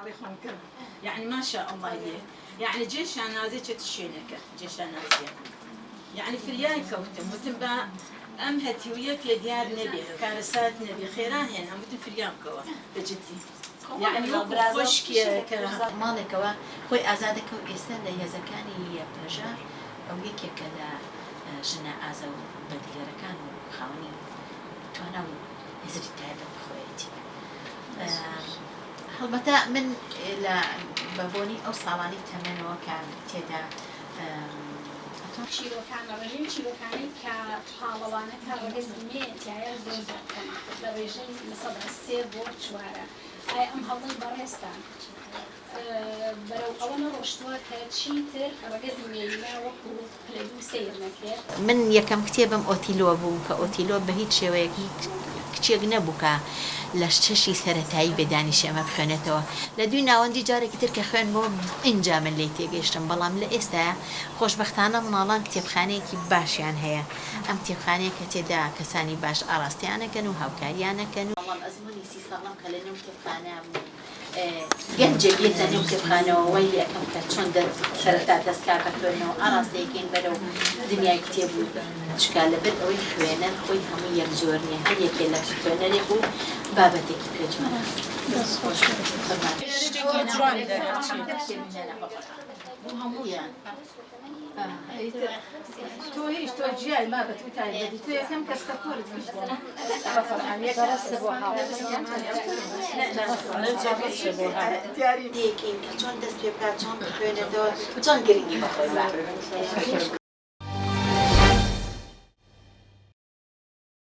مناڵی خۆم کەم یەعنی ما شاء اللە لێ یەعنی جێ شانازی چێت شوێنەکە جێ شانازیە یەعنی فریای کەوتم وتم با ئەم هەتیویە پێ دیار نەبێ کارەسات نەبێ خێرا هێنام وتم فریام کەوە بە جدی یەعنی وەکو خۆشکێکە. ماڵێکەوە خۆی ئازادەکە و ئێستا لە هێزەکانی یەپەژە ئەو یەکێکە لە ژنە ئازا و بەدلێرەکان و خاوەنی توانا و هزری تایبەت بە خۆیەتی. هەڵبەتە من لە بە بۆنەی ئەو ساڵانەی تەمەنەوە کە تێدا ئەتۆ. چیرۆکانە ڕێژەی چیرۆکانەی کە پاڵەوانەکە ڕەگەزی مێ تیایە زۆر زۆر کەمە لە ڕێژەی 3% بۆ 4ە ئایا ئەم هەوڵەی بەڕێزتان بەرەو ئەوە نەڕۆشتووە کە چیتر ڕەگەزی مێینە وەکو پلە دوو سەیر نەکرێت؟ من یەکەم کتێبم ئۆتیلۆ بوو کە ئۆتیلۆ بە هیچ شێوەیەک هیچ کچێک نەبوو کە لە شەشی سەرەتایی بێ دانیشێ ئەمە بخوێنێتەوە لە دووی ناوەندی جارێکی تر کە خوێندمەوە ئینجا من لێی تێگەیشتم بەڵام لە ئێستایا خۆشبەختانە مناڵان کتێبخانەیەکی باشیان هەیە ئەم کتێبخانەیە کە تێدا کەسانی باش ئاراستەیان ئەکەن و هاوکاریان ئەکەن و بەڵام ئەزموونی 30 ساڵەم کە لە نێو کتێبخانە بووم گەنجێک یەتە نێو کتێبخانەوە وای لێ ئەکەم کە چۆن سەرەتا دەست کا بە خوێندنەوە ئاڕاستەیەکەین بەرەو دنیای کتێب و چکا لەبەر ئەوەی خوێنەر خۆی هەموو یەک جۆر نیە هەر یەکێ لە خوێنەرێک و بابەتێکی پێ جوانە. دەست خۆش قوربان. شتێکی جوان دەرئەچێت بۆ هەموویان. تۆ هیچ تۆ جیای ما بە تو تایبەتی تۆ یەکەم کەس کە کورد دیاری دێکین کە چۆن دەست پێ بکات چۆن بخوێنێتەوە چۆن گرنگی بە خۆی با.